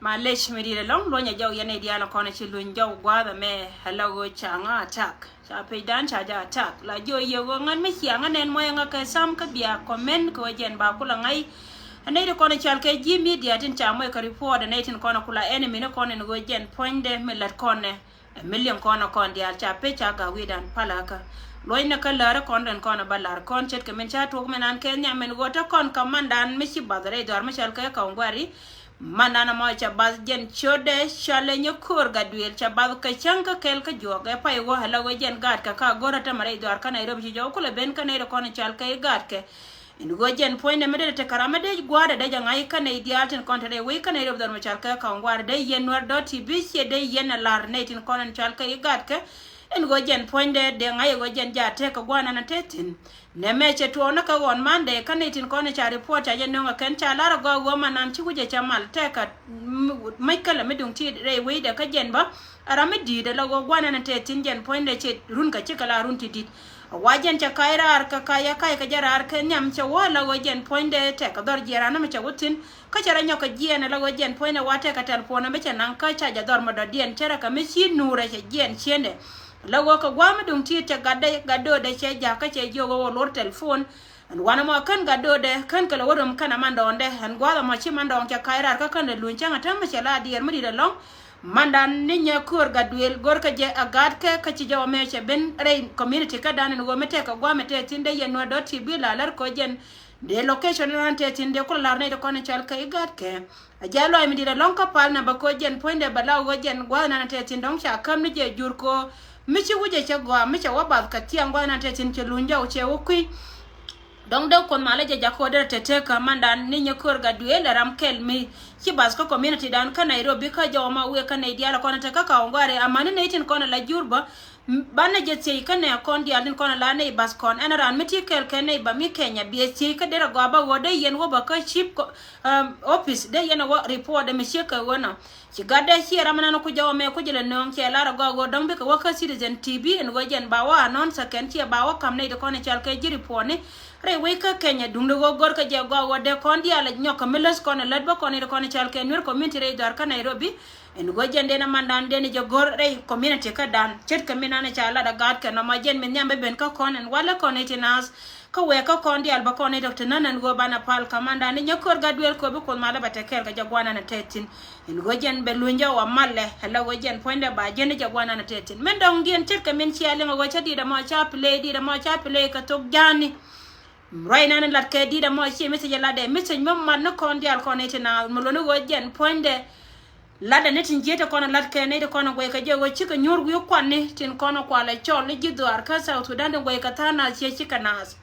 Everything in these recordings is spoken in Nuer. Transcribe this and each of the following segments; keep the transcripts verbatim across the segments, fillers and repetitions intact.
Malec mi di̱i̱t ɛlɔ̱ŋ, luɔ̱nyɛ jɔw yɛn ɛ diaal kɔn ci luny jɔw gua̱a̱th ɛmɛ. Ɛ la ɣöö ca ŋa attack, ca page dan ca jɛ attack. La jiɔ yɛ ɣöö ŋän mi cia ŋä nɛn muɔyɛ ŋä kɛ sam kä bia comment kɛ ɣöö jɛn ba kulɛ ŋa̱c. Ɛ nɛy ti kɔn cal kɛ ji̱ media tin ca muɔc kɛ report, ɛ nɛy tin kɔn kula enemy ni kɔn ɛn ɣöö jɛn puɔ̱nydɛ mi lät kɔn ɛ. Ɛ mi liŋ kɔn ɛ kɔn diaal ca pec ca gak wi̱i̱dan palakä. Luɔ̱cnɛ kä läri kɔn rin kɔn ɛ ba la̱r kɔn ce̱tkɛ min ca tuɔk min an kɛ nhiam min ɣöö te kɔn kä mandan mi ci bath rɛy dhɔaar mi cɔal kɛ Kaw Ŋuari. Mandan ɛmɔ ca bath jɛn ciötdɛ cɔalɛ Nyakuɔr Gatduel, ca bath kɛ cäŋ kä kɛl kä juɔk. Ɛ pay ɣöö ɛ la ɣöö jɛn gaatkɛ ka go̱rä tämɛ rɛy dhɔaar kä Nairobi ci jɔw kulɛ ben kä nɛy ri kɔn cal kɛ i̱ gaatkɛ. Ɛn ɣöö jɛn puɔ̱nydɛ mi dee te kɛ ram mi dee gua̱a̱r dee jɛ ŋa̱c kä nɛy diaal tin kɔn te rɛy wec kä Nairobi dhɔr mi cɔal kɛ Kaw Ŋuari, dee yɛn Nuer dot T V, ciɛ dee yɛn ɛ la̱r nɛy tin kɔn ɛn cɔal kɛ i̱ gaatkɛ. Ɛn ɣöö jɛn puɔ̱nydɛ dee ŋa̱c ɛ ɣöö jɛn jaa tekɛ gua̱a̱r nan ɛ te thi̱n. Nɛmɛ cɛ tuɔɔk ni kä ɣɔn Monday kä nɛy tin kɔn ca report ca jɛ nöŋ ɛ kɛn ca la̱r ɛ gɔaa ɣöö mandan ci wi̱cɛ cɛ mal tekɛ mäc kälɛ mi duŋ ti rɛy wecdɛ kä jɛn bä ɛ ram mi di̱i̱t ɛ la ɣöö gua̱a̱r nan ɛ te thi̱n. Jɛn puɔ̱nydɛ cɛ run kɛ cikɛ la run ti di̱t. A wa jɛn cɛ kac raar kɛ kac a kac kɛ jɛ raar kɛ nhiam cɛ wä la ɣöö jɛn puɔ̱nydɛ tɛk kɛ dhɔr jiɛɛr an mi cɛ wä thi̱n. Kä cɛ rɔ nyɔk kɛ jiɛɛn la ɣöö jɛn puɔ̱nydɛ wa tɛk kɛ telephone mi cɛ naŋ kä ca jɛ dhɔr mɔ dɔ̱diɛn cɛ rɛ kɛ mi ci nuurɛ cɛ jiɛɛn ciendɛ. La ɣöö kɛ gua̱a̱ mi duŋ ti̱i̱t cɛ gatdɛ gatdoodɛ cɛ ja̱k kä cɛ jiök ɣöö wä luɔr telephone. Ɛn wanɛ mɔ kän gatdoodɛ kän kɛ lɛ wä röm kän a mandɔɔŋdɛ ɛn gua̱a̱th ɛmɔ ci mandɔɔŋ cɛ kac raar kä kän lɛ luny cäŋ a täm mi cɛ la diɛɛr mi di̱t ɛlɔ̱ŋ. Mandan ni Nyakuɔr Gatduel go̱rkɛ jɛ a gaatkɛ kä ci jɔw ɛmɛ cɛ ben rɛy community kädan ɛn ɣöö mi tɛk kɛ gua̱a̱th mi tɛk thi̱n dee yɛn Nuer dot T V la lär kɔ jɛn dee location nan tɛk thi̱n dee kulɛ la̱r nɛy ti kɔn in cɔal kɛ i̱ gaatkɛ. A jɛ lɔc mi di̱t ɛlɔ̱ŋ kä pal na bä kɔ jɛn puɔ̱nydɛ bɛ la ɣöö jɛn gua̱a̱th nan tɛk thi̱n dɔ̱ŋ ca käm ni jɛ jur kɔ mi ci wi̱cɛ cɛ gɔaa mi cɛ wä bath kɛ thiaŋ gua̱a̱th nan tɛk thi̱n cɛ luny jɔw cɛ wä kui̱. Dɔ̱ŋ dee Kuoth malä jɛ jakä ɣöö derɛ tɛtɛ kä mandan ni Nyakuɔr Gatduel ɛ ram kɛl mi ci bath kä community dan kä Nairobi kä jɔw ma wëë kä nɛy diaal kɔn te kä Kaw Ŋuari amäni nɛy tin kɔn la jur bä. M-, banɛ jɛ thiec kä nɛ kɔn diaal tin kɔn la nɛy bath kɔn ɛn raan mi ti kɛl kɛ nɛy ba mi Kenya biɛ thiec kä derɛ gɔaa bä ɣöö dee yɛn wä bä kä chief ko-, um, office dee yɛn wä report dee mi ciek kɛ ɣöö nɔ. Ci gatdɛ ciɛ ram ɛnan ku jɔw ɛmɛ ku jɛ lɛ nööŋ cɛ lar agɔaa ɣöö dɔ̱ŋ bikɛ wä kä Citizen T V ɛn ɣöö jɛn ba wä announce kɛn ciɛ ba wä ka̱m nɛy ti kɔn i̱ cal kɛ ji̱ report ni. Rɛy wec kä Kenya duŋdɛ ɣöö gör kä jɛ agɔaa ɣöö dee kɔn diaal ɛ nyɔk kɛ mi läth kɔn ɛ lät bä kɔn nɛy ti kɔn i̱ cal kɛ Nuer community rɛy dhɔaar kä Nairobi. Ɛn ɣöö jɛn den amandan den jɛ gör rɛy community kädan ce̱tkɛ min an ca lat a gaatkɛ nɔmɔ jɛn min nhiam bä ben kä kɔn ɛn walɛ kɔn nɛy ti naath. Kä wɛɛkä kɔn diaal bä kɔn i̱ dɔk ti nän ɛn ɣöö banɛ pal kamandan ni Nyakuɔr Gatduel kɛ ɣöö bi Kuoth malä bɛ te kɛɛl kɛ jɛ gua̱a̱r nan ɛ tɛth thi̱n. Ɛn ɣöö jɛn bɛ luny jɛ wa malɛ ɛ la ɣöö jɛn puɔ̱nydɛ ba jɛn ni jɛ gua̱a̱r nan ɛ tɛth thi̱n. Min dɔ̱ŋdiɛn ce̱tkɛ min cia liŋ ɛ ɣöö cä di̱t ɛmɔ ca play di̱t ɛmɔ ca play kɛ thok ja̱a̱ni. Ruac nan in lat kɛ di̱t ɛmɔ ci message ɛ latdɛ message mi mat ni kɔn diaal kɔn i̱ ti naath mi luɔ̱ni ɣöö jɛn puɔ̱nydɛ. Latdɛ ni tin ji̱ ti kɔn lat kɛ ni ti kɔn guɛy kɛ jɛ ɣöö cikɛ nyuur wi̱i̱ kuan ni tin kɔn kualɛ cɔl ni ji̱ dhuaar kä South Sudan ti guɛy kɛ tha̱a̱ŋ naath ciɛ cikɛ naath.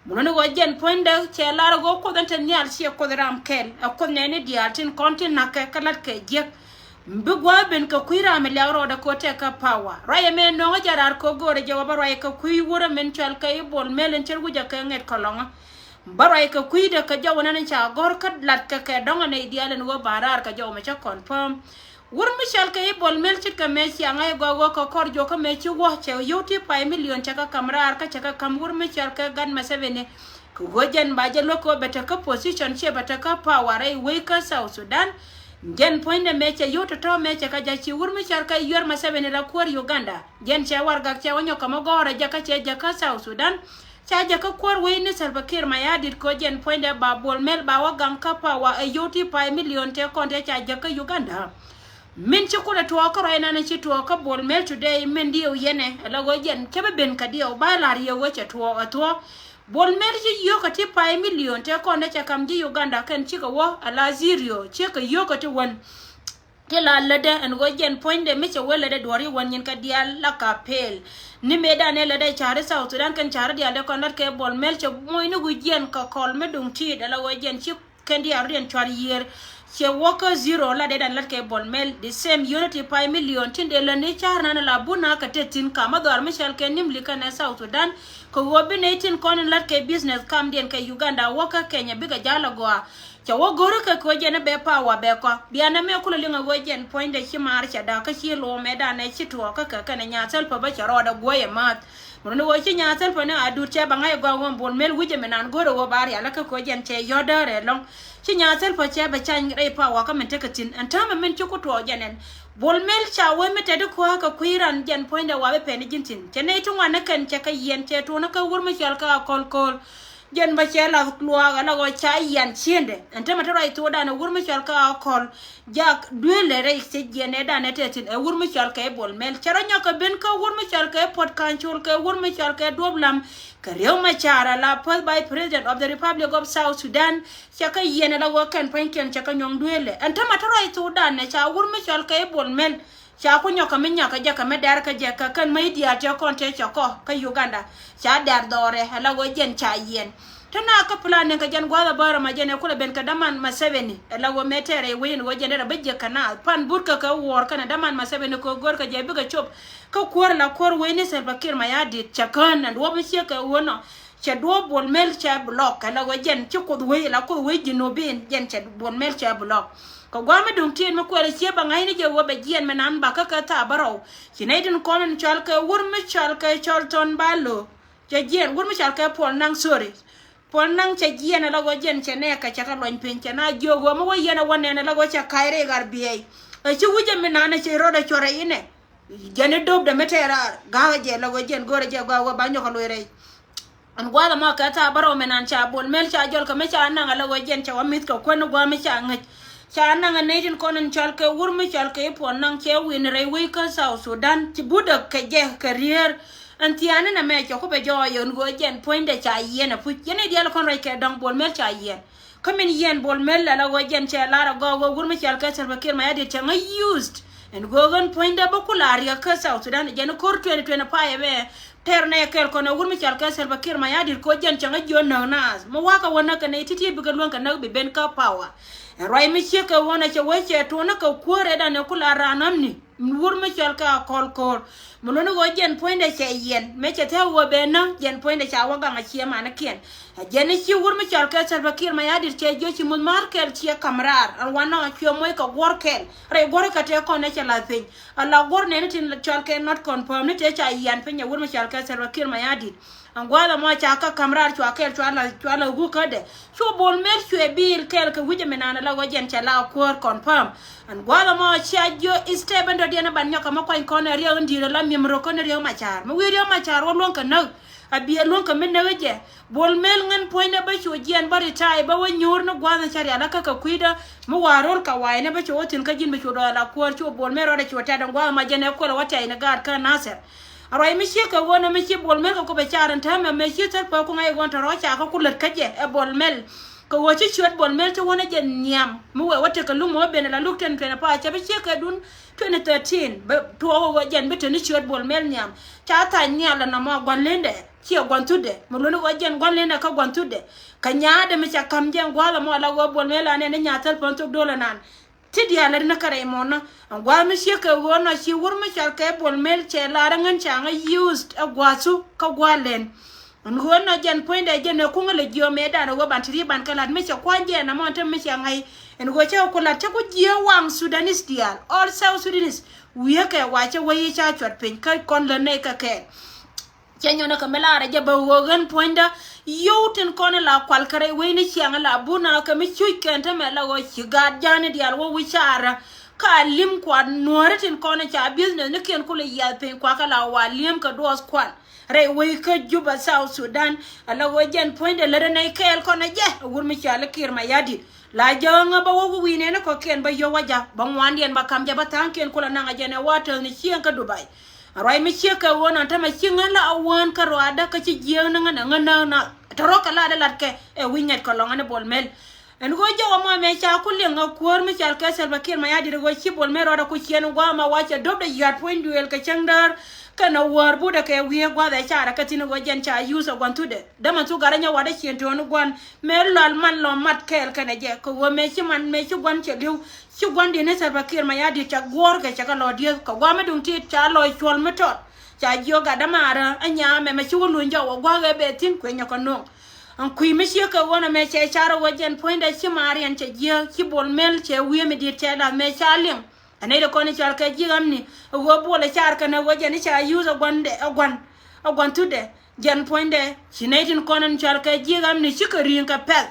Mi luɔ̱ni ɣöö jɛn puɔ̱nydɛ cɛ lar ɣöö Kuoth in te nhial ciɛ Kuoth ram kɛl ɛ Kuoth nɛɛni diaal tin kɔn ti na̱kɛ kä lat kɛ jiäk. Bi gua̱a̱th ben kɛ kui̱ ram mi liak rɔɔdɛ kɛ ɣöö tɛk kä power. Ruac ɛmɛ nööŋä jɛ raar kɛ ɣöö go̱o̱rɛ jɛ wä bä ruac kɛ kui̱ wurɛ min cɔal kɛ i̱ Bol Mel in cär wi̱cɛ kɛ ŋet kɔlɔŋä. Bä ruac kɛ kui̱dɛ kɛ jɔw nɛn ca gɔ̱r kä lat kɛ kɛ dɔ̱ŋ nɛy diaal ɛn ɣöö ba raar kɛ jɔw mɛ cä confirm. Wur mi cɔal kɛ i̱ Bol Mel ce̱tkɛ mëë cia ŋa̱c ɛ gɔaa ɣöö kɛ kɔr juɔk kä mëë ci wä cɛ yio̱w ti pay million cɛ kɛ ka̱m raar kä cɛ kɛ ka̱m wur mi cɔal kɛ Gat Museveni. Kɛ ɣöö jɛn ba jɛ luäk kɛ ɣöö bɛ te kä position ciɛ bɛ te kä power rɛy wec kä South Sudan. Jɛn puɔ̱nydɛ mëë cɛ yio̱w tɔ̱tɔ̱ mëë cɛ kɛ ja̱c ci wur mi cɔal kɛ Yoweri Museveni la kuäär Uganda. Jɛn cɛ warɛgak cɛ wä nyɔk kɛ mɛ gɔ̱rä jɛ kä cɛ jɛ kä South Sudan. Ca jɛ kä kuäär wec ni Salva Kiir Mayardit kɛ ɣöö jɛn puɔ̱nydɛ ba Bol Mel ba wä gaŋ kä power ɛ yio̱w ti pay million tëë kɔn tëë ca jɛ kä Uganda. Min ci kulɛ tuɔɔk kä ruac nan ci tuɔɔk kä Bol Mel today min diɛw yɛnɛ ɛ la ɣöö jɛn cä bi ben kɛ diɛw ba la̱r yɛ ɣöö cɛ tuɔɔk ɛ thuɔ̱k. Bol Mel ci yio̱w kɛ ti pay million tëë kɔn tëë ca ka̱m ji̱ Uganda kɛn cikɛ wä ɛ la zero ciekɛ yio̱w kɛ ti wän. Ti la lätdä ɛn ɣöö jɛn puɔ̱nydɛ mi cɛ wee lätdä duɔ̱ɔ̱r i̱ wän nyin kɛ diaal la ka peel. Ni mëëdan ɛ lätdä ca̱ri South Sudan kɛn ca̱ri diaal dee kɔn lat kɛ Bol Mel cɛ moc ni wi̱c jiɛn kɛ kɔl mi duŋ ti̱i̱t ala ɣöö jɛn ci kɛn diaal rɔ̱diɛn cuar yiëër. Cɛ wä kä zero la dee dan lat kɛ Bol Mel the same unity pay million tin dee lät ni ca̱r nan la bun na kɛ te thi̱n kamä dhɔaar mi cɔal kɛ Nimule kɛnɛ South Sudan. Kɛ ɣöö bi nɛy tin kɔn in lat kɛ business kamdiɛn kɛ Uganda wä kä Kenya bikɛ ja̱l agɔaa. Cɛ wä go̱rä kɛ kɛ ɣöö jɛn ɛ bɛ power bɛ kɔ. Bia nɛmɛ kulɛ liŋ ɛ ɣöö jɛn puɔ̱nydɛ ci maar cɛ da̱k kä ci luɔ̱ɔ̱mɛ danɛ ci tuɔɔk kä kɛ kɛnɛ nya̱a̱th Salva bä cɛ rɔɔdɛ guɔ̱c ɛ ma̱a̱th. Murni wä ci nyathil pä ni a dut cɛ ba ŋa̱c gɔaa wä Bol Mel wi̱cɛ mi nan go̱rɛ wä ba rial kä ko̱ jɛn cɛ yɔ̱dä rɛ lɔŋ. Ci nyathil pä cɛ bɛ cany rɛy pa wakä min tekɛ thi̱n ɛn täämɛ min ci ku tuɔɔk jɛn ɛn. Bol Mel ca wee mi tɛt i̱ kuäär kɛ kui̱ ran jɛn puɔ̱nydɛ wapɛ pɛn i̱ ji̱n thi̱n cɛ nɛy ti ŋuan ni kɛn cɛ kɛ yiɛn cɛ tuɔɔk ni kä wur mi cɔal kä Akɔl Ko̱o̱l. Jɛn bä cɛ lath luaak ala ɣɔɔ ca yian ciendɛ ɛn tämɛ te ruac thokdan ɛ wur mi cɔal kä Akɔl. Jak dueelɛ rɛy cɛ jiɛn ɛ dan ɛ tɛthin ɛ wur mi cɔal kɛ Bol Mel cɛ rɔ nyɔk kɛ ben kä wur mi cɔal kɛ Port Council kɛ wur mi cɔal kɛ Duɔp Lam kɛ Riek Machar ala first vice president of the Republic of South Sudan. Cɛ kä yiɛn ala ɣɔɔ kɛn pua̱nykiɛn cɛ kä nyɔŋ dueelɛ ɛn tämɛ te ruac thokdan ɛ ca wur mi cɔal kɛ Bol Mel. Ca ku nyɔk kɛ mi nyɔk kɛ jɛ kɛ mi dɛr kɛ jɛ kɛ kɛn mi diaal tëë kɔn tëë cɛ kɔ kä Uganda. Ca dɛr dhɔrɛ ala ɣöö jɛn ca yiɛn. Te na kä plan ni kɛ jɛn gua̱a̱th a bärä ma jɛn ɛ kulɛ ben kɛ daman Museveni ala ɣöö mëë tɛɛrɛ i̱ wec in ɣöö jɛn derɛ bi jiɛk kɛ naath pan but kɛ kɛ wuɔɔr kɛnɛ daman Museveni kɛ ɣöö gör kɛ jɛ bikɛ cop. Kä kuäär ala kuäär wec ni Salva Kiir Mayardit cɛ kään ɛn duɔ̱ɔ̱p mi ciek kɛ ɣöö nɔ. Cɛ duɔ̱ɔ̱p Bol Mel cɛ block kɛ la ɣöö jɛn ci Kuoth wec la Kuoth wec Jinubin jɛn cɛ Bol Mel cɛ block. Kɛ gua̱a̱th mi duŋ tiɛɛt mi kuɛl ciɛ ba ŋa̱cni jɛ ɣöö bɛ jiɛn mi nan bakä kɛ thaap bärɔw. Ci nɛy tin kɔn in cɔal kɛ wur mi cɔal kɛ cɔl thɔn ba lo̱o̱. Cɛ jiɛn wur mi cɔal kɛ Puɔl Naŋ, sorry. Puɔl Naŋ cɛ jiɛn ala ɣöö jɛn cɛ nɛɛkɛ cɛ kɛ luɔny piny cɛ na jiök ɣöö mi wä yɛn ɛ wä nɛn ala ɣöö cɛ ka̱c rɛy ɣar biɛy. Ɛ ci wi̱cɛ mi nan ɛ cɛ rɔɔdɛ cuɔrɛ inɛ. Jɛn i̱ do̱pdɛ mi tɛɛr raar ga̱a̱k jɛ la ɣöö jɛn go̱o̱rɛ jɛ gɔaa ɣöö ba nyɔk kɛ luɔc rɛy. Ɛn gua̱a̱th ɛmɔ kɛ thaap bärɔw mi nan ca Bol Mel ca jɔl kɛ mi ca naŋ ala ɣöö jɛn cɛ wä mi̱th kɛ kuän ni gua̱a̱th mi ca ŋäc. Ca naŋ ɛ nɛy tin kɔn in cɔal kɛ wur mi cɔal kɛ i̱ Puɔl Naŋ cɛ wi̱n rɛy wec kä South Sudan ci butäk kɛ jɛ kɛ rier. Ɛn thia̱a̱n in ɛmɛ cɛ ku bɛ jɔɔy ɛn ɣöö jɛn puɔ̱nydɛ ca yiɛn ɛ puc jɛn i̱ diaal kɔn ruac kɛ dɔ̱ŋ Bol Mel ca yiɛn. Kä min yiɛn Bol Mel lɛl a ɣöö jɛn cɛ lar a gɔɔk ɣöö wur mi cɔal kɛ Salva Kiir Mayardit cɛ ŋäc used. Ɛn ɣöö ɣän puɔ̱nydä bä ku la riɛk kä South Sudan jɛn ko̱r twenty twenty-five ɛ. Tɛr nɛ kɛl kɔn ɛ wur mi cɔal kɛ Salva Kiir Mayardit ko̱ jɛn cɛ ŋäc jiö näk naath mi wa̱a̱ kɛ wä näk kɛ nɛy ti̱ti̱ bikɛ luäŋ kɛ näk bi ben kä power. Ɛn ruac mi ciek kɛ ɣöö nɛ cɛ wee cɛ tuɔ̱n ni kɛ kuäär ɛ dan ɛ ku la raan amni. Wur mi cɔal kɛ Akɔl Ko̱o̱r. Mi luni ɣöö jɛn puɔ̱nydɛ cɛ yiɛn mëë cɛ thia̱k ɣöö bɛ näk jɛn puɔ̱nydɛ ca wä gaŋ a ciɛ manikiɛn. A jɛn i̱ ci wur mi cɔal kɛ Salva Kiir Mayardit cɛ jiö ci muth ma̱a̱r kɛl ciɛ ka̱m raar ɛn wanɔ cuɛ moc kɛ guɔ̱r kɛl rɛy guɔ̱r kɛ tëë kɔn ɛ cɛ la̱th piny. A la guɔ̱r nɛni tin cɔal kɛ not confirm ni tëë ca yian piny ɛ wur mi cɔal kɛ Salva Kiir Mayardit. Ɛn gua̱a̱th ɛmɔ ca kä ka̱m raar cua kɛɛl cua la cua la gukädɛ. Cu Bol Mel cuɛ bi̱i̱l kɛɛl kɛ wi̱cɛ mi naan ala ɣöö jɛn cɛ la kuäär confirm. Ɛn gua̱a̱th ɛmɔ cia jiö step ɛn dɔ̱diɛn ɛ ban nyɔk kɛ mi kuany kɔn ɛ Riek in di̱i̱t ala mi̱em rok kɔn ɛ Riek Macar mi wi̱i̱ Riek Macar wä luäŋ kɛ näk. A biɛ luäŋ kɛ mi näk jɛ. Bol Mel ŋän puɔ̱nydɛ bä cu jiɛn bä retire bä wä nyuur ni gua̱a̱th in ca rial kä kɛ kui̱dä. Mi wa̱a̱ ro̱l kɛ wa̱a̱ inɛ bä cu wä thi̱n kä ji̱n bä cu dɔɔl a kuäär cu Bol Mel rɔɔdɛ cu tɛt ɛn gua̱a̱th ɛmɔ jɛn ɛ kuɛl wä tɛ̈c ni gaat kä Nasir. A ruac mi ciek kɛ ɣöö nɔmɔ ci Bol Mel kɛ kop ɛ car in täämɛ mëë ci thäl pek ku ŋa̱c ɣöö tɔ̱rɔ̱ ca kä ku lät kä jɛ ɛ Bol Mel. Kɛ ɣöö ci ciöt Bol Mel ci wänä jɛ nhiam mi wëë wä tekɛ lum wä ben ala luk ten twenty five cɛ bi ciek kɛ dun twenty thirteen bɛ tuɔɔk ɣöö jɛn bi te ni ciöt Bol Mel nhiam. Ca thac nhial ɛnɔmɔ gua̱n lendɛ ciɛ gua̱n thutdɛ mi luni ɣöö jɛn gua̱n lendɛ kä gua̱n thutdɛ. Kɛ nyaatdɛ mi ca ka̱m jɛn gua̱a̱th ɛmɔ ala ɣöö Bol Mel anɛ ni nyath thäl pek thok do̱l ɛnan. Ti diaal ɛ ri ni kärɛ mɔnä. Ɛn gua̱a̱th mi ciek kɛ ɣöö nɔ ci wur mi cɔal kɛ Bol Mel cɛ lar ɛ ŋän ca ŋä used ɛ gua̱a̱thu kä gua̱a̱th lɛn. Ɛn ɣöö nɔ jɛn puɔ̱nydɛ jɛn ɛ kuŋä lɛ jiöö mëëdan ɛ ɣöö ban ti ri ban kɛ la̱t mi cɛ kuany jɛ ɛn amɔn te mi cɛ ŋäc. Ɛn ɣöö cɛ ku la̱t cɛ ku jiöö waŋ Sudanese diaal all South Sudanese. Wi̱i̱ kɛ wa cɛ wä yi ca cuɔt piny kä kɔn lät nɛy kɛ kɛɛl. Cɛ nyɔnɛ kɛ mi laarɛ jɛ bä ɣöö ɣän puɔ̱nydä. Yio̱w tin kɔn la kual kärɛ wecni ciaŋ la bunä kɛ mi cuc kɛn tämɛ la ɣöö ci gaat ja̱a̱ni diaal wä wi̱c caarä. Ka li̱em kuan nuääri tin kɔn ca business ni kiɛn kulɛ yiath piny kuakä la wa li̱em kɛ duɔth kuan. Rɛy wec kä Juba South Sudan. Ala ɣöö jɛn puɔ̱nydɛ lät ɛnɛ kɛɛl kɔn ɛ jɛ a wur mi cɔal i̱ Kiir Mayardit. La jäŋä bä wä wi̱i̱ nɛn kɔ̱kiɛn bä yio̱w wä ja̱ bä ŋuandiɛn bä ka̱m jɛ bä tha̱a̱ŋkiɛn kulɛ naŋ ɛ jɛn ɛ wa täth ni cieŋ kä Dubai. A ruac mi ciek kɛ ɣöö nɔn tämɛ ci ŋän la a wään kä ruaadä kä ci jiääk ni ŋän ɛ ŋän näk nath tɔ̱rɔ̱ kɛ lat ɛ lat kɛ ɛ wi̱c nyɛt kɛ lɔ̱ŋ ɛn Bol Mel. Ɛn ɣöö jɔwä mɔ mɛ ca ku liŋ ɛ kuäär mi cɔal kɛ Salva Kiir Mayardit ɣöö ci Bol Mel rɔɔdɛ ku ciɛn gua̱a̱th ma wa cɛ do̱pdɛ yɔ̱a̱t puɔ̱ny duëël kɛ cäŋ däär. Kɛn ɛ wäär butdɛ kɛ wi̱i̱ gua̱a̱th ɛ carɛ kɛ thi̱n ɣöö jɛn ca yuuth ɛ gua̱n thutdɛ. Dämɛ thuk gat rɛnyɛ watdä ciɛn to̱o̱ni gua̱n mëë lual man lɔ mat kɛɛl kɛnɛ jɛ kɛ ɣöö mëë ci man mëë ci gua̱n cɛ li̱w. Ci gua̱n di̱t ni Salva Kiir Mayardit ca guɔ̱ɔ̱rkɛ cɛ kɛ lɔ dieth kɛ gua̱a̱ mi duŋ tit ca lɔ cuɔl mi tɔt. Ca jiök gat dämaarä ɛ nyaam ɛmɛ ci wä luny jɔk wä gua̱a̱k ɛ bɛ thi̱n kuenyɛ kɛ no̱o̱ŋ. Ɛn kui̱ mi ciek kɛ ɣöö nɔmɛ cɛ car ɛ ɣöö jɛn puɔ̱nydɛ ci maariɛn cɛ jiääk ci Bol Mel cɛ wi̱i̱ mi di̱t cɛ lath mëë ca liŋ. Ɛ nɛy ti kɔn i̱ cɔal kɛ ji̱ ɣamni ɛ ɣöö Bol ɛ car kɛn ɛ ɣöö jɛn i̱ ca yuuth ɛ gua̱n dɛ ɛ gua̱n. ɛ gua̱n thutdɛ. Jɛn puɔ̱nydɛ ci nɛy tin kɔn in cɔal kɛ ji̱ ɣamni cikɛ ri̱i̱ŋ kɛ pɛ̈th.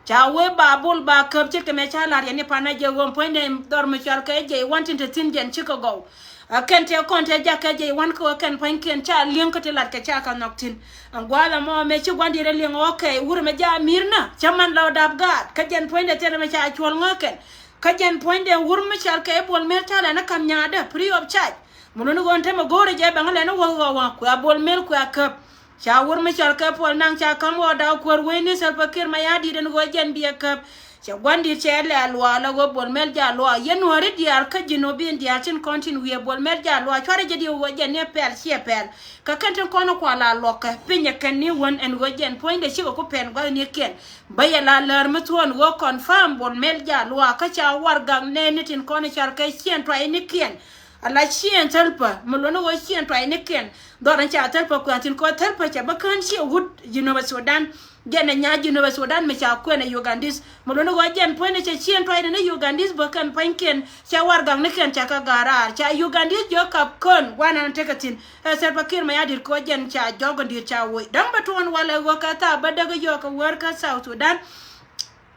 Ca wee ba bol ba käp ce̱tkɛ mɛ ca la̱r yɛn ni panɛ jɛ ɣöö puɔ̱nydɛ dhɔr mi cɔal kɛ jɛ i̱ wa̱n tin te thi̱n jɛn cikɛ gɔw. Ɛ kɛn tëë kɔn tëë jakä jɛ i̱ wa̱n kä ɣöö kɛn pua̱nykiɛn ca li̱eŋ kä ti lat kɛ ca kɛ nhɔk thi̱n. Ɛn gua̱a̱th ɛmɔ mɛ ci gua̱ndiɛt ɛ li̱eŋ ɣɔ̱kɛ wur ɛmɛ ja̱ mi̱i̱r nä cä man la dap gaat kä jɛn puɔ̱nydɛ thilɛ mɛ ca cuɔl ŋäkɛn. Kä jɛn puɔ̱nydɛ wur mi cɔal kɛ i̱ Bol Mel ca lɛn ɛ ka̱m nyaadä free of charge. Mi luni ɣöö ɛn täämɛ go̱o̱rɛ jɛ bɛŋ lɛn ɛ wäk ɣɔw wa̱a̱ kuɛ a Bol Mel kuɛ a käp. Ca wur mi cɔal kɛ Puɔl Naŋ ca ka̱m ɣɔɔda kuäär wecni Salva Kiir Mayardit ɛn ɣöö jɛn biɛ käp. Cɛ gua̱ndi̱t cɛ lɛ a luaak la ɣöö Bol Mel ja̱ luaak yɛn nuääri diaal kä Jinubin diaal tin kɔn tin wiee Bol Mel ja̱ luaak cuarɛ jɛ diɛ ɣöö jɛn ni pɛl ciɛ pɛl. Kä kɛn tin kɔn kual a luɔkɛ piny ɛ kɛn ni wän ɛn ɣöö jɛn puɔ̱nydɛ cikɛ ku pɛn gua̱thnikiɛn. Bä yɛ la lär mi thuɔ̱ɔ̱n ɣöö confirm Bol Mel ja̱ luaak kä ca warɛgak nɛɛni tin kɔn cɔal kɛ ciɛn tuacnikiɛn. Ala ciɛn thäl pä mi luɔ̱ni ɣöö ciɛn tuacnikiɛn. Dhɔr in ca thäl pä kuɛn thi̱n kɛ ɣöö thäl pä cɛ bä kään ciɛ wut Jinubä Sudan. Jɛn ɛ nya Jinubä Sudan mi ca kuɛn ɛ Ugandis mi luɔ̱ni ɣöö jɛn puɔ̱nyni cɛ ciɛn tuacni ni Ugandis bä kɛn pua̱nykiɛn cɛ warɛgaknikiɛn ca kɛ ga̱r raar ca Ugandis jiök kap kön gua̱nan tekɛ thi̱n. Ɛ Salva Kiir Mayardit kɛ ɣöö jɛn ca jɔk in di̱i̱t ca woc däŋ bɛ tuɔɔn walɛ ɣöö kɛ thaap bä däk i̱ yɔɔk kɛ wäär kä South Sudan.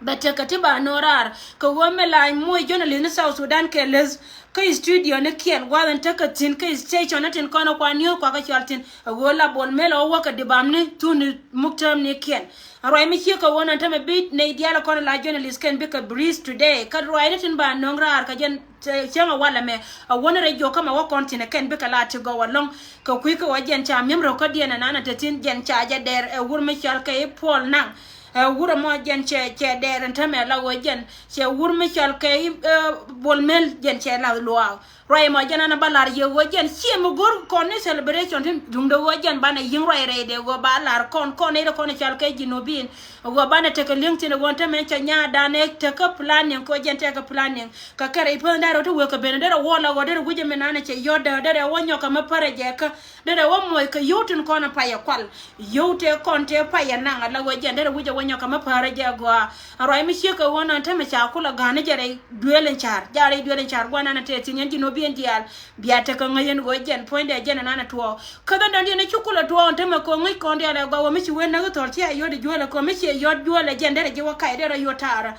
Bɛ tekɛ ti ba no̱o̱ŋ raar kɛ ɣöö mi la moc journalist ni South Sudan kɛ läth kä studio nikiɛn gua̱th in tekɛ thi̱n kä station ni tin kɔn kuan ni̱o̱k kuakä cɔal thi̱n ɛ ɣöö la Bol Mel ɛ wä wäkɛ dibamni thuni muk täämnikiɛn. Ruac mi ciek kɛ ɣöö nɔn tämɛ bi nɛy diaal kɔn la journalist kɛn bikɛ brief today kä ruacni tin ba no̱o̱ŋ raar kɛ jɛn cäŋ ɛ walɛ mɛ ɛ wäni rɛy jiök kä mɛ wä kɔn thi̱n ɛ kɛn bikɛ la ti gɔw ɛlɔ̱ŋ. Kɛ kui̱ kä wä jɛn ca mi̱em rɔ̱ kädiɛn ɛnan ɛ te thi̱n jɛn ca jɛ dɛr ɛ wur mi cɔal kɛ i̱ Puɔl Naŋ. Ɛ wurɛ mɔ jɛn cɛ cɛ dɛɛr ɛn tämɛ la ɣöö jɛn cɛ wur mi cɔal kɛ i̱ Bol Mel jɛn cɛ lath luaak. Ruac mɔ jɛn an ba lar yɛ ɣöö jɛn ciɛ mi go̱r kɔn ni celebration tin duŋdɛ ɣöö jɛn banɛ yi̱ŋ ruac rɛydɛ ɣöö ba lar kɔn kɔn nɛy ti kɔn cɔal kɛ Jinubin. Ɣöö banɛ tekɛ li̱eŋ thi̱n ɣöö tämɛ cɛ nyaat danɛ tekɛ planning kɛ ɣöö jɛn tekɛ planning. Kɛ kɛ rɛy päth da̱rɛ ti wek kɛ ben derɛ wä la ɣöö derɛ wi̱cɛ mi nanɛ cɛ yɔ̱t däär derɛ wä nyɔk kɛ mi pärɛ jɛ kä. Derɛ wä moc kɛ yio̱w tin kɔn payɛ kual. Yio̱w tëë kɔn tëë payɛ naŋ ala ɣöö jɛn derɛ wi̱cɛ wä nyɔk kɛ mi pärɛ jɛ gɔaa. Ruac mi ciek kɛ ɣöö nɔn tämɛ ca kulɛ ga̱n ni jɛ rɛy duëël in ca̱r. Ja rɛy duëël in ca̱r guanan tëë thi̱n yɛn Jinubin diaal. Bia tekɛ ŋäc yɛn ɣöö jɛn puɔ̱nydɛ jɛn ɛnan ɛ tuɔɔk. Kä dhän dɔ̱ŋ diɛn ci kulɛ tuɔɔk ɛn tämɛ kɛ ɣöö ŋäc kɔn diaal ɛ gɔaa wä mi ci wen näk thɔl ci a yɔ̱t ɛ juäl ɛ kɛ ɣöö mi ci ɛ yɔ̱t juäl ɛ jɛn derɛ ji̱ wä kac derɛ yɔ̱t taarä.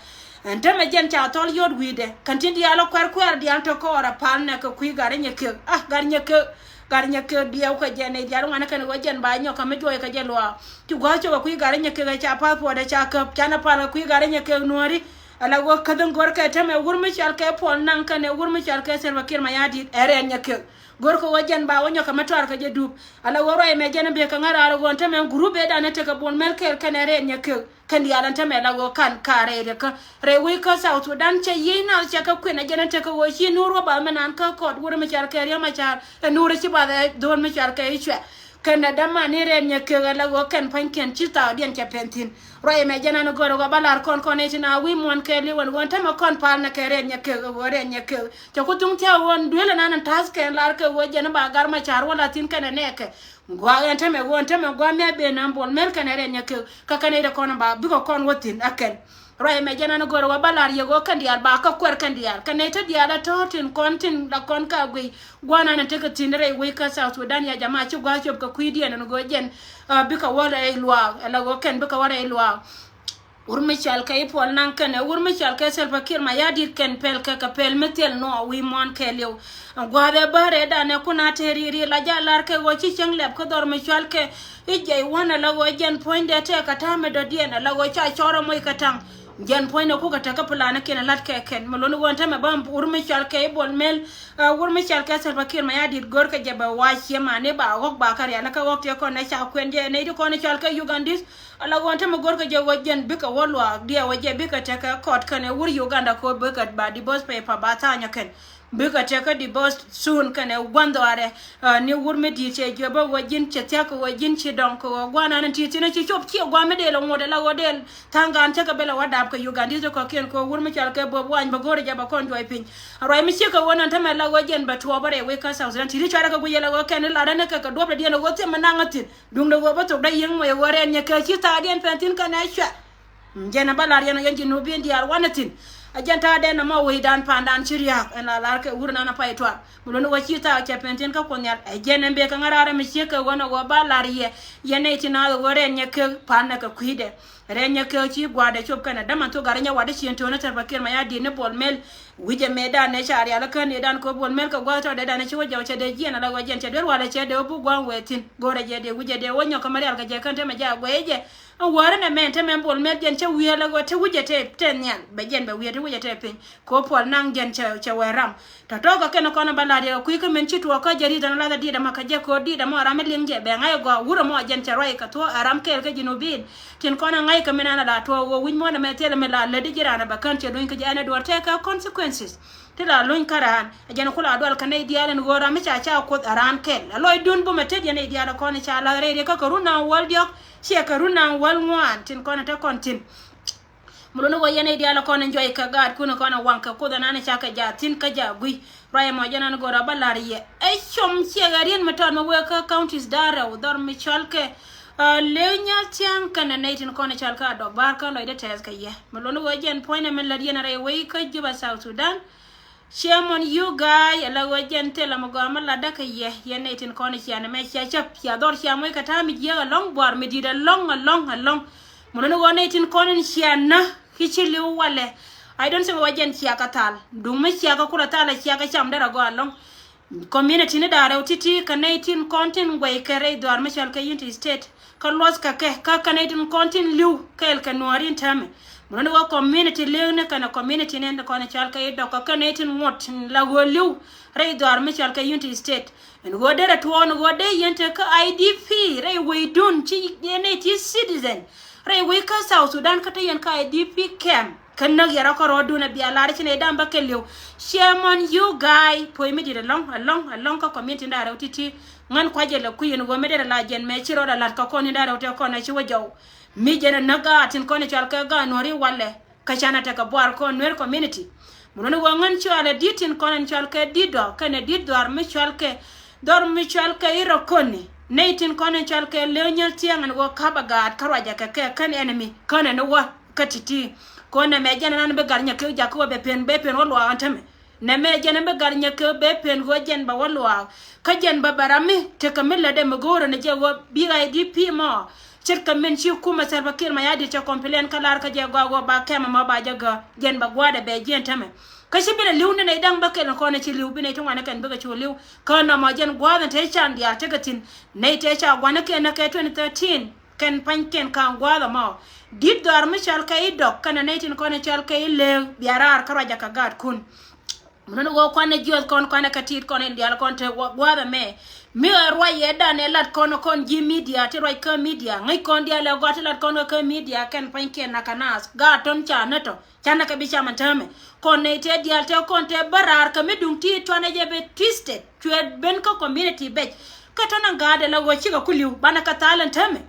Ɛn tämɛ jɛn ca thɔl yɔt wi̱i̱dɛ kɛn tin diaal ɔ kuɛr kuɛɛr diaal te kɔɔr a pal nɛ kɛ kui̱ gat rɛnyɛ kek. Ah, gat rɛnyɛ kek. Gat rɛnyɛ kek diɛw kɛ jɛn nɛy diaal ŋuan kɛn ɣöö jɛn ba nyɔk kɛ mi juɔc kɛ jɛ luaak. Ci gua̱a̱th cok kɛ kui̱ gat rɛnyɛ kek ɛ ca passport ɛ ca käp canɛ pal kɛ kui̱ gat rɛnyɛ kek nuääri. Ala ɣöö käth in go̱rkɛ tämɛ wur mi cɔal kɛ Puɔl Naŋ kɛnɛ wur mi cɔal kɛ Salva Kiir Mayardit ɛ rɛnyɛ kek. Go̱rkɛ ɣöö jɛn ba wä nyɔk kɛ mi tɔar kɛ jɛ dup. Ala ɣöö ruac mɛ jɛn in bek kɛ ŋa̱r raar ɣöö tämɛ group ëëdan in tekɛ Bol Mel kɛɛl kɛnɛ rɛnyɛ kek. Kɛn diaal ɛn tämɛ la ɣöö kan ka rɛy riɛkä rɛy wec kä South Sudan cɛ yiëë nath cɛ kɛ kuën ɛ jɛn ɛ tekɛ ɣöö ci nuur wä bath mi naan kä kɔt wur mi cɔal kɛ Riek Machar ɛ nuur ɛ ci bath ɛ dho̱o̱l mi cɔal kɛ i̱ cuɛ. Kɛn ɛ däman i̱ rɛn nyɛ kek ɛ la ɣöö kɛn pa̱nykiɛn ci thaakdiɛn cɛ pɛn thi̱n. Ruac ɛmɛ jɛn an ɛ gör ɛ ɣöö ba la̱r kɔn kɔn ɛ ci na wi̱i̱ muɔ̱ɔ̱n kɛɛliw ɛn ɣöö ɛn tämɛ kɔn pal nɛ kɛ rɛn nyɛ kek ɛ ɣöö rɛn nyɛ kek. Cɛ ku thuŋ thia̱k ɣöö ɛn duël ɛn an ɛn ta̱a̱th kɛn la̱r kɛ ɣöö jɛn ɛ ba gar Machar wä la thi̱n kɛn ɛ nɛɛkɛ. Gua̱a̱k ɛn tämɛ ɣöö ɛn tämɛ gua̱a̱k mi a ben ɛn Bol Mel kɛnɛ rɛn nyɛ kek kä kɛn nɛy ti kɔn ba bikɛ kɔn wä thi̱n ɛ kɛn. Ruac ɛmɛ jɛn an go̱o̱rɛ wä ba la̱r yɛ ɣöö kɛn diaal ba kä kuɛr kɛn diaal kɛn nɛy ti diaal ɛ tɔ̱ tin kɔn tin la kɔn ka guiy. Gua̱a̱k ɛn an tekɛ thi̱n rɛy wec kä South Sudan ya jama ci gua̱a̱k cop kɛ kui̱diɛn ɛn ɣöö jɛn bikɛ wä rɛy luaak ɛ la ɣöö kɛn bikɛ wä rɛy luaak. Wur mi cɔal kɛ i̱ Puɔl Naŋ kɛnɛ wur mi cɔal kɛ Salva Kiir Mayardit kɛn pɛl kɛ kɛ pɛl mi thil nɔ wi̱i̱ muɔ̱ɔ̱n kɛɛliw. Gua̱a̱th ɛ bä rɛɛdan ɛ kun a te ri̱i̱ri̱ la ja lar kɛ ɣöö ci cäŋ lɛp kä dhɔr mi cɔal kɛ i̱ jɛy wän ɛ la ɣöö jɛn puɔ̱nydɛ tɛɛk kɛ ta̱a̱ mi dɔ̱diɛn ɛ la ɣöö ca cɔr ɛ moc kɛ ta̱ŋ. Jɛn puɔ̱nydɛ kukɛ tekɛ plan ɛ kiɛn ɛ la̱t kɛ kɛn mi lon i̱ ɣöö ɛn tämɛ bä wur mi cɔal kɛ i̱ Bol Mel. Wur mi cɔal kɛ Salva Kiir Mayardit gör kɛ jɛ bɛ wa̱a̱ ciëmani ba ɣɔ̱k ba kä rial kä ɣɔ̱k tiɛ kɔn ɛ ca kuɛn jɛ nɛy ti kɔn ɛ cɔal kɛ Ugandis. Ala ɣöö ɛn tämɛ go̱rkɛ jɛ ɣöö jɛn bikɛ wä luaak diɛw ɛ jɛ bikɛ tekɛ kɔt kɛnɛ wur Uganda kɛ ɣöö bikɛ ba divorce paper ba tha̱a̱nyä kɛn. Bikɛ tekɛ divorce soon kɛnɛ gua̱n dhɔaarɛ. Ni wur mi di̱i̱t cɛ jiɔpä ɣöö ji̱n cɛ thia̱k kɛ ɣöö ji̱n ci dɔŋ kɛ ɣöö gua̱n an ti thi̱n ci cop ciɛ gua̱n mi dee lɛ ŋot ala ɣöö dee tha̱a̱ŋ gaan cä kɛ bɛ lɛ wä dap kɛ Uganda i̱ kɔ̱kiɛn kɛ ɣöö wur mi cɔal kɛ Bobi Wine bɛ go̱rɛ jɛ bɛ kɔn juɔc piny. Ruac mi ciek kɛ ɣöö nɔn tämɛ la ɣöö jɛn bɛ tuɔɔpä rɛy wec kä South Sudan ti ti cuarɛ kɛ guic ala ɣöö kɛn i̱ latdä ni kɛ kɛ duɔ̱pdɛ diɛn ɣöö thiɛm mi naŋä thi̱n. Duundɛ ɣöö bä thok dä yiëŋ mɔ yɛ ɣöö rɛn nyɛ kɛ ci thaadiɛn pɛn thi̱n kɛn ɛ cuɛ. Jɛn ɛ bä lar yɛn ɔ yɛn Jinubin diaal wanɛ thi̱n. Ɛ jɛn ta̱a̱ dee nɔmɔ wecdan pa̱a̱ndan ci ria̱a̱k ɛn la lar kɛ wur nan a pay tuar. Mi luɔ̱n wä ci thaak cɛ pɛn thi̱n kä Kuoth Nhial. Ɛ jɛn ɛn bek kä ŋa̱raar ɛmɛ ciek kɛ ɣöö nɔ wä ba la̱r yɛ. Yɛn nɛy ti naath ɣöö rɛn nyɛ kek pa̱a̱n nɛ kɛ kui̱dɛ. Rɛn nyɛ kek ci gua̱a̱dɛ cop kɛnɛ däman thok gat rɛn nyɛ wa̱dɛ cien to̱n ni Salva Kiir Mayardit ni Bol Mel. Wi̱cɛ mëëdan nɛ ca rial kä nëëdan kɛ Bol Mel kɛ gua̱a̱th tɔɔdɛdan ci wä jɔw cɛ dee jiɛn ala ɣöö jɛn cɛ duer walɛ cɛ dee wä buk gua̱a̱ŋ wee thi̱n. Go̱rɛ jɛ dee wi̱cɛ dee wä nyɔk kä ma rial kɛ jɛ kɛn te mɛ jɛ a guɛy jɛ. Ɛn wäärä nɛ mɛn te mɛn Bol Mel jɛn cä wi̱i̱ ala ɣöö te wi̱cɛ te, te nhial. Bɛ jɛn bɛ wi̱i̱ te wi̱cɛ te piny. Kɛ ɣöö puɔl naŋ jɛn cɛ, cɛ wee ram. Tɔ̱tɔ̱ kɛ kɛn kɔn ba la̱t yɛ kɛ kui̱ kä min ci tuɔɔk kä jɛ ri̱th ɛn la̱th a di̱t ɛmɔ kɛ jɛ kɛ ɣöö di̱t ɛmɔ ram mi liŋ jɛ bɛ ŋa̱c ɛ gɔaa wur ɛmɔ jɛn cɛ ruac kɛ thuɔ̱k ɛ ram kɛɛl kä Jinubin. Tin kɔn ɛ ŋa̱c kɛ min an a la tuɔɔk ɣöö wi̱c muɔ̱ɔ̱n ɛmɛ thilɛ mi la lätdi ji̱ raan ɛ bɛ kän cɛ duny kä jɛ ɛn ɛ duɔ̱ɔ̱r tɛk kɛ consequences. Ti la luny kä raan ɛ jɛn ku la dual kä nɛy diaal ɛn ɣöö ram mi ca ca Kuoth ɛ raan kɛl. Ɛ lɔcdun bumɛ tet yɛn nɛy diaal ɛ kɔn ca la̱th rɛy riɛk kä kɛ run naŋ wäl diɔ̱k ciɛ kɛ run naŋ wäl ŋuan tin kɔn ɛ te kɔn thi̱n. Mi luni ɣöö yɛn nɛy diaal ɛ kɔn ɛn juɔc kɛ gaatkun ɛ kɔn ɛ waŋ kɛ Kuoth ɛnan ɛ ca kɛ jaathin kä jaak gui̱. Ruac ɛmɔ jɛn an go̱o̱r ɛ bä la̱r yɛ ɛ com ciɛ ɣɛ riɛn mi tɔt mi wee kä counties da̱ŋ rɛw dhɔr mi cɔal kɛ, ah, Lëë Nyal Thiaŋ kɛnɛ nɛy tin kɔn ɛ cɔal kɛ Adɔk Ba̱a̱r kä lɔcdɛ tɛth kɛ yɛ. Mi luni ɣöö jɛn puɔ̱nynɛ mi lät yɛn rɛy wec kä Juba South Sudan. Ciɛ mɔn you guy, ala ɣöö jɛn thilɛ mi gɔaa mi latdä kɛ yɛ, yɛn nɛy tin kɔn cia nɛmɛ cia cäp, cia dhɔr cia moc kɛ ta̱a̱ mi jiääk ɛlɔ̱ŋ, buaar mi di̱i̱t ɛlɔ̱ŋ, ɛlɔ̱ŋ, ɛlɔ̱ŋ. Mɔnɔni ɣöö nɛy tin kɔn in cia nä, ki ci li̱w walɛ. I don't think ɣöö jɛn cia kɛ thal. Duŋ mi cia kɛ kulɛ thal, cia kɛ cam derɛ gɔaa ɛlɔ̱ŋ. Community ni da̱ŋ rɛw ti̱ti̱ kɛ nɛy tin kɔn tin guɛy kɛ rɛy dhuaar mi cɔal kɛ Unity State. Kä luɔth kɛ kɛ, kä kɛn nɛy tin kɔn tin li̱w kɛɛl kɛ Nuääri in täämɛ. Mɔnɔni ɣöö community li̱w ni kɛnɛ community ni kɔn cɔal kɛ Idɔk kɛ kɛn nɛy tin ŋuɔ̱t la ɣöö li̱w rɛy dhuaar mi cɔal kɛ Unity State. Ɛn ɣöö derɛ tuɔɔk ni ɣöö dee yɛn te kä I D P rɛy wecdun ci yɛn nɛy ti citizen rɛy wec kä South Sudan kä te yɛn kä I D P camp. Kä näk yɛ rɔ kärɔɔdun ɛ bia lar ci nɛy da̱ŋ bä kɛ li̱w. Ciɛ mɔn you guy, puɔ̱ny mi di̱t ɛlɔ̱ŋ, ɛlɔ̱ŋ, ɛlɔ̱ŋ kä community da̱ŋ rɛw ti̱ti̱. Ŋän kua̱c jɛ lɛ kui̱ ɛn ɣöö mi derɛ la jɛn mɛ ci rɔɔdɛ la̱t kä kɔn in da̱ŋ rɛw tɛ kɔn ɛ ci wä jɔw. Mi jɛn ɛ näk gaat tin kɔn ɛ cɔal kɛ gaat Nuääri walɛ. Kä canɛ tekɛ buar kɔn Nuer community. Mɔnɔni ɣöö ŋän cɔalɛ di̱t tin kɔn ɛn cɔal kɛ Di̱t Dɔk kɛnɛ Di̱t Dhuaar mi cɔal kɛ, dhɔr mi cɔal kɛ I̱ Rɔkoni. Nɛy tin kɔn ɛn cɔal kɛ Lëë Nyal Thiaŋ ɛn ɣöö ka̱pɛ gaat kä ruacɛ kɛ kɛ kän enemy kän ɛn wä kä ti̱ti̱. Kɔn nɛmɛ jɛn ɛn an bi gat nyɛ kɛ jak kä wä bɛ pen, bɛ pen wä luaak ɛn tämɛ. Nɛmɛ jɛn ɛn bi gat nyɛ kɛ bɛ pen ɣöö jɛn bɛ wä luaak. Kä jɛn bɛ bɛ ram mi tekɛ mi lätdɛ mi go̱o̱rä ni jɛ ɣöö bik I D P mɔ. Ce̱tkɛ min ci kumɛ Salva Kiir Mayardit cɛ complain kä lar kä jɛ gɔaa ɣöö ba kɛmɛ mɔ ba jɛ gäk. Jɛn bɛ gua̱a̱dɛ bɛ jiɛn tämɛ. Kä ci bi lɛ li̱w ni nɛy da̱ŋ bä kɛl ni kɔn ci li̱w bi nɛy ti ŋuan kɛn bikɛ cu li̱w. Kä nɔmɔ jɛn gua̱a̱th in te can diaal tekɛ thi̱n. Nɛy te ca gua̱n ni kɛn ni kɛ twenty thirteen. Kɛn pa̱nykiɛn ka̱a̱ŋ gua̱a̱th ɛmɔ. Di̱t Dhuaar mi cɔal kɛ I̱ Dɔk kɛnɛ nɛy tin kɔn cɔal kɛ I̱ Lëëk bia raar kä ruacɛ kɛ gaatkun. Mɔnɔni ɣöö kuanɛ jiɔth kɔn kuanɛ kɛ ti̱i̱t kɔn in diaal kɔn te gua̱a̱th ɛmɛ. Mi ɛ ruac yɛ dan ɛ lat kɔn kɔn ji̱ media ti ruac kä media. Ŋäc kɔn diaal ɛ gɔaa ti lat kɔn kɛ kä media kɛn pa̱nykiɛn na kɛ naath. Gaat tɔn ca nä tɔ. Canɛ kɛ bi cam ɛn täämɛ. Kɔn nɛy tëë diaal tëë kɔn tëë bä raar kɛ mi duŋ ti tuanɛ jɛ bɛ twisted. Cuɛ ben kä community bɛc. Kä tɔnɛ gaatdɛ la ɣöö cikɛ ku li̱w banɛ kɛ thal ɛn täämɛ.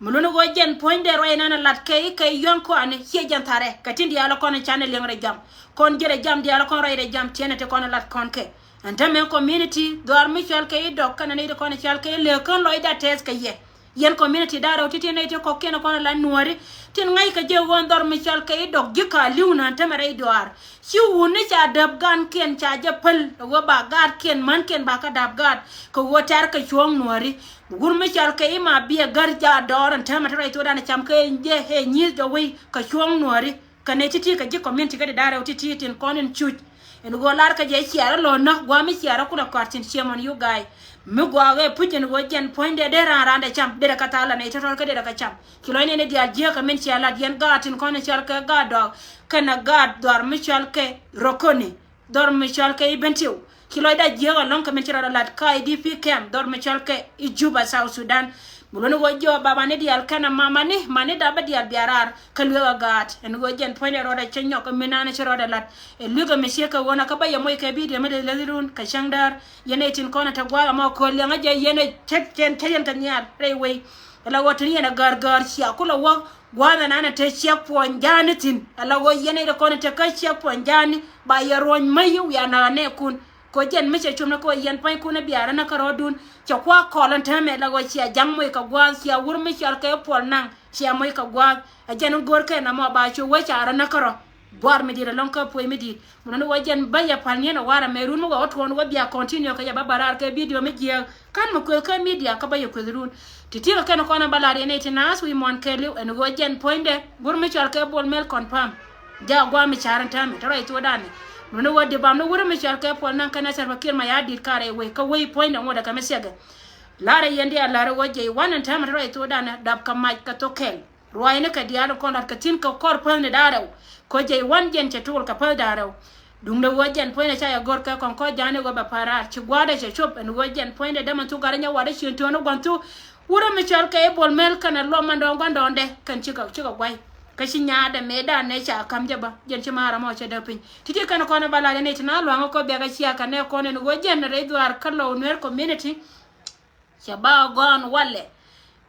Mi luni ɣöö jɛn puɔ̱nydɛ ruac ɛn ɛn ɛ lat kɛ i̱ kɛ yɔ̱ŋ kɔaani ciɛ jɛn tharɛ. Kɛ tin diaal ɛ kɔn canɛ liɛŋ rɛ jam. Kɔn ji̱ rɛ jam diaal ɛ kɔn ruac rɛ jam tiɛnɛ ti kɔn ɛ lat kɔn kɛ. Ɛn täämɛ community dhuaar mi cɔal kɛ I̱ Dɔk kɛnɛ nɛy ti kɔn ɛ cɔal kɛ I̱ Lëëk kän lɔcdɛ tɛth kɛ yɛ. Yɛn community da̱ŋ rɛw ti̱ti̱ nɛy ti kɔ̱kiɛn kɔn ala Nuääri. Tin ŋa̱ckɛ jɛ ɣöö dhɔr mi cɔal kɛ I̱ Dɔk ji̱ ka li̱w naan tämɛ rɛy dɔaar. Ci wutni ca däp gaatkiɛn ca jɛ päl ɛ ɣöö ba gaatkiɛn mänkiɛn ba kä dap gaat kɛ ɣöö tɛ̈r kɛ cuɔ̱ɔ̱ŋ Nuääri. Wur mi cɔal kɛ I̱ Mabiɛ Gär jaa dɔɔr ɛn täämɛ te rɛy thokdan cam kɛ jɛ ɛ nyi̱i̱th jɔwec kɛ cuɔ̱ɔ̱ŋ Nuääri. Kɛ nɛy ti̱ti̱ kɛ ji̱ community kä di da̱ŋ rɛw ti̱ti̱ tin kɔn in cuc. Ɛn ɣöö lar kä jɛ ciaarä lo̱n näk gua̱a̱ mi ciaarä kulɛ kɔaar thi̱n ciɛ mɔn you guy. Mi gua̱a̱k ɛ puc ɛn ɣöö jɛn puɔ̱nydɛ dee raan raan dee cam derɛ kɛ thal anɛy tɔ̱tɔ̱r kä derɛ kɛ cam. Ci lɔcni ni diaal jiääk kɛ min cia lat yɛn gaat tin kɔn in cɔal kɛ gaat Dɔk kɛnɛ gaat dhuaar mi cɔal kɛ Rokoni. Dhɔr mi cɔal kɛ i̱ Bentiu. Ci lɔcdä jiääk ɛlɔ̱ŋ kɛ min ci rɔɔdɛ lat kä I D P camp dhɔr mi cɔal kɛ i̱ Juba South Sudan. Mi luɔ̱ni ɣöö jiɔk babani diaal kɛnɛ mamani mani dapä diaal bia raar kä lueek ɛ gaat. Ɛn ɣöö jɛn puɔ̱nydɛ rɔɔdɛ cä nyɔk ɛ min naan ci rɔɔdɛ lat. Ɛ lueek ɛ mi ciek kɛ ɣöö na kä bä yɛ moc kɛ bidio mi dee läthdun kɛ cäŋ däär. Yɛn ɛ tin kɔn ɛ te gua̱a̱th ɛmɔ kööl liɛŋä jɛ yɛn ɛ cɛ cɛn cɛ yɛn kɛ nhial rɛy wei. Ala ɣöö tin yɛn a gäär gäär cia kulɛ wä gua̱a̱th ɛn an ɛ te checkpoint ja̱a̱ni thi̱n. Ala ɣöö yɛn ɛ kɔn ɛ te kä checkpoint ja̱a̱ni ba yɛ ruɔ̱ny mäc wiaa na̱k anɛɛkun. Kɛ ɣöö jɛn mi cɛ cum ni kɛ ɣöö yɛn pua̱nykun ɛ bia rɔ näk kärɔ̱dun. Cɛ kua̱r kɔl ɛn täämɛ ala ɣöö cia ja̱ŋ moc kɛ gua̱a̱th cia wur mi cɔal kɛ puɔl naŋ cia moc kɛ gua̱a̱th. Ɛ jɛn in go̱o̱r kɛn ɛmɔ ba cu wee ca rɔ näk kärɔ̱. Buar mi dit ɛlɔŋ kä puɔ̱i mi dit. Mun ni wä jɛn bä yɛ pal niɛn ɛ warɛ mɛ run mi wä wä tuɔn wä bia continue kɛ yɛ bä bä raar kɛ video mi jiɛɛk. Kan mi kueth kä media kä bä yɛ kueth run. Ti tiek kɛ kɛn kɔn ɛ bä lar yɛn iti naas wi̱i̱ muɔ̱n kɛɛliw ɛn wä jɛn puɔ̱nydɛ. Wur mi cɔal kɛ Bol Mel confirm. Ja guam mi car in täämɛ te rɔy thuɔ̱ɔ̱dan ni. Mun ni wä di bam ni wur mi cɔal kɛ Puɔl Naŋ kɛn a Salva Kiir Mayardit karɛ wei kä wei puɔ̱nydɛ ŋuɔ̱t ɛ kɛ mi siɛkɛ. Lar ɛ yɛn diaal lar ɛ wä jɛ i̱ wan in täämɛ te rɔy thuɔ̱ɔ̱dan ni dap kɛ mac kɛ thok kɛl. Ruaacni kɛ diaal kɔn lat kɛ thi̱n kɛ kɔr päthni da̱a̱ rɛw. Kɔ jɛ i̱ wan jɛn cɛ tuul kɛ päth da̱a̱ rɛw. Duundɛ ɣöö jɛn puɔ̱nydɛ ca yɛ gör kɛ kɔn kɔc ja̱a̱ni ɣöö bɛ pa̱a̱r raar ci gua̱a̱dɛ cɛ cop ɛn ɣöö jɛn puɔ̱nydɛ dämɛ thuk gat rɛ nyɛ wa̱dɛ cien tuɔ̱ɔ̱n i̱ gua̱n thuk. Wurɛ mi cɔal kɛ i̱ Bol Mel kɛnɛ luɔm mandɔɔŋ gua̱ndɔɔŋdɛ kɛn cikɛ cikɛ gua̱c. Kä ci nyaatdɛ mëëdan nɛ ca ka̱m jɛ bä jɛn ci ma̱a̱r ɛmɔ cɛ däk piny. Ti̱ti̱ kɛn kɔn ɛ ba la̱t ɛn i̱ ti na lua̱ŋ ɛ kɔ biakɛ ciakä nɛ kɔn ɛn ɣöö jɛn rɛy dhuaar kä Lɔw Nuer community. Cɛ ba gɔ̱a̱n walɛ.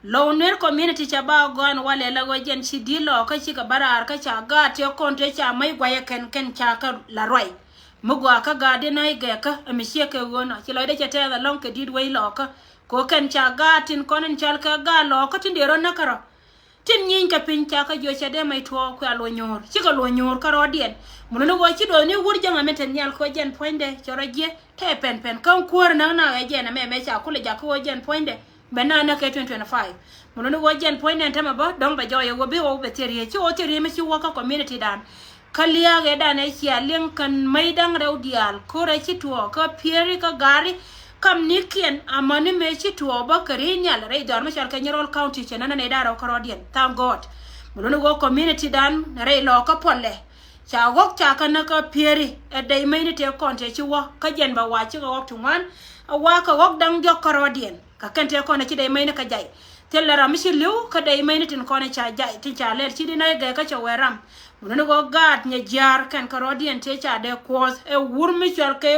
Lɔw Nuer community cɛ ba gɔ̱a̱n walɛ la ɣöö jɛn ci di̱t Lɔɔkä cikɛ bä raar kä ca gaat tëë kɔn tëë ca mäc guayɛ kɛn kɛn ca kä la ruac. Mi gɔaa kä gaat di nä i̱ gɛɛkä ɛ mi ciek kɛ ɣöö nɔ ci lɔcdɛ cɛ tɛɛth ɛlɔ̱ŋ kɛ di̱t wec Lɔɔkä. Kɛ ɣöö kɛn ca gaat tin kɔn in cɔal kɛ gaat Lɔɔkä tin dee rɔ näk kärɔ̱. Tin nyieeny kɛ piny ca kä jiɔ cɛ dee mɛy tuɔɔk kuɛ a luɔ̱ny nyuur cikɛ luɔ̱ny nyuur kä rɔɔdiɛn. Mun ni ɣöö ci duɔth ni wur jäŋ amin te nhial kɛ ɣöö jɛn puɔ̱nydɛ cɛ rɔ jiɛ tɛ pɛn pɛn kä kuäär näk nak ɛ jɛn ɛmɛ mɛ ca kulɛ jak kä ɣöö jɛn puɔ̱nydɛ. Bɛ na näk kɛ twenty twenty-five. Mun ni ɣöö jɛn puɔ̱nydɛ ɛn tämɛ bä dɔ̱ŋ bɛ jɔɔyɛ ɣöö bi ɣɔw bɛ thil riee ci ɣɔw thil riee mi ci wä kä community dan. Kä lia̱a̱k ëëdan ëë cia liŋ kɛn mäc da̱ŋ rɛw diaal ko̱rɛ ci tuɔɔk kä pieri kä gaari. Kam nikiɛn amäni mëë ci tuɔɔk bä kɛ riey nhial rɛy dhɔr mi cɔal kɛ Nyirol County cɛ nänä nɛy da̱ŋ rɛw kärɔ̱diɛn. Thank God. Mi luni ɣöö community dan rɛy Lɔɔkä puɔlɛ ca ɣɔ̱k ca kä näk kä pieri ɛ dɛy mäcni tëë kɔn tëë ci wä kä jɛn bɛ wa̱a̱ cikɛ ɣɔ̱k ti ŋuan. Ɛ wa̱a̱ kɛ ɣɔ̱k da̱ŋ diɔ̱k kärɔ̱diɛn. Kä kɛn tëë kɔn ɛ ci dɛy mäcni kä jay. Thilɛ ram mi ci li̱w kä dɛy mäcni tin kɔn ɛ ca jay tin ca lɛl ci di nɛy gɛɛ kä cɛ wee ram. Mi luni ɣöö gaat nyɛ jiaar kɛn kärɔ̱diɛn tëë ca dee kuɔth ɛ wur mi cɔal kɛ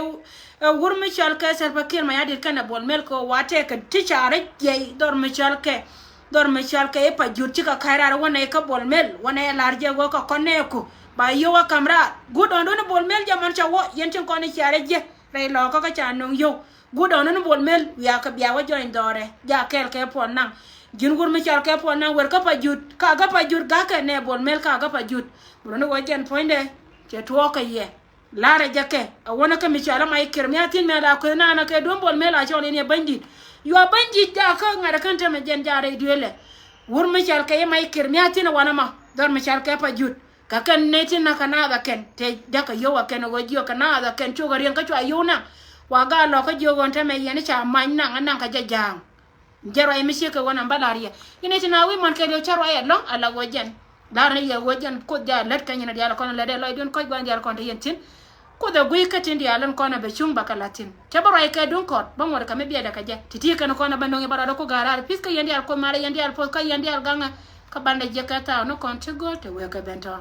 ɛ wur mi cɔal kɛ Salva Kiir Mayardit kɛnɛ Bol Mel kɛ ɣöö wa̱a̱ tɛkɛ ti ca rɛc jiɛy dhɔr mi cɔal kɛ dhɔr mi cɔal kɛ i̱ Pajut cikɛ ka̱c raar wanɛ kä Bol Mel wanɛ lar jɛ ɣöö kɛ kɔn nɛɛku ba yio̱w a ka̱m raar. Guut dɔ̱ŋ duni Bol Mel jɛ man ca wä yɛn tin kɔn i̱ cia rɛc jiɛ rɛy Lɔɔkä kä ca nöŋ yio̱w. Guut dɔ̱ŋ ni Bol Mel wiaa kɛ bia wä jɔny dhɔrɛ ja kɛɛl kɛ Puɔl Naŋ. Ji̱n wur mi cɔal kɛ Puɔl Naŋ wer kä Pajut ka kä Pajut ga̱kɛ nɛ Bol Mel ka kä Pajut. Bol ni wä jɛn puɔ̱nydɛ cɛ tuɔɔk kɛ yɛ. La̱rɛ jɛ kɛ a wänä kä mi cɔal ama i̱ Kiir mi a thi̱n mɛ la kueth nanä kɛ duɔ̱m Bol Mel a cɔl in yɛ bänydi̱t. Yua bänydi̱t jakä ŋa̱t ɛ kän tämɛ jɛn ja rɛy duëëlɛ. Wur mi cɔal kɛ i̱ ma i̱ Kiir mi a thi̱n ɛ wanä ma dhɔr mi cɔal kɛ Pajut. Kä kɛn nɛy tin na̱k kɛ naath ɛ kɛn te jakä yio̱w ɛ kɛn ɛ ɣöö jiök kɛ naath ɛ kɛn cuk ɛ riɛŋ kä cua yio̱w naŋ. Wa gaa lɔ̱k kä jiök ɣöö tämɛ yɛn i̱ ca ma̱ny naŋ ɛ naŋ kɛ jɛ ja̱a̱ŋ. Jɛ ruac mi ciek kɛ ɣöö naŋ bä la̱r yɛ. Yɛn i̱ ti na wi̱i̱ muɔ̱n kɛ liw cä ruac ɛlɔ̱ŋ ala ɣöö jɛn. La̱r ni yɛ ɣöö jɛn Kuoth jɛ a lät kɛ nyin a diaal kɔn lät ɛ lɔcdun kɔc gua̱n diaal kɔn te yɛn thi̱n. Kuoth ɛ gui̱c kä tin diaal in kɔn ɛ bɛ cuŋ bä kɛ la̱t thi̱n. Cɛ bä ruac kɛ duŋ kɔt bä ŋuɔ̱t kɛ mi biɛlɛ kɛ jɛ. Ti̱ti̱ kɛn kɔn ɛ bä no̱ŋ yɛ bä rɔɔdɛ ku ga̱a̱r raar pi̱th kä yɛn diaal Kuoth malɛ yɛn diaal Puɔth kä yɛn diaal gaŋɛ. Kä bandɛ jiɛk kɛ thaak ni kɔn ti gööl te wek kɛ ben tɔ̱.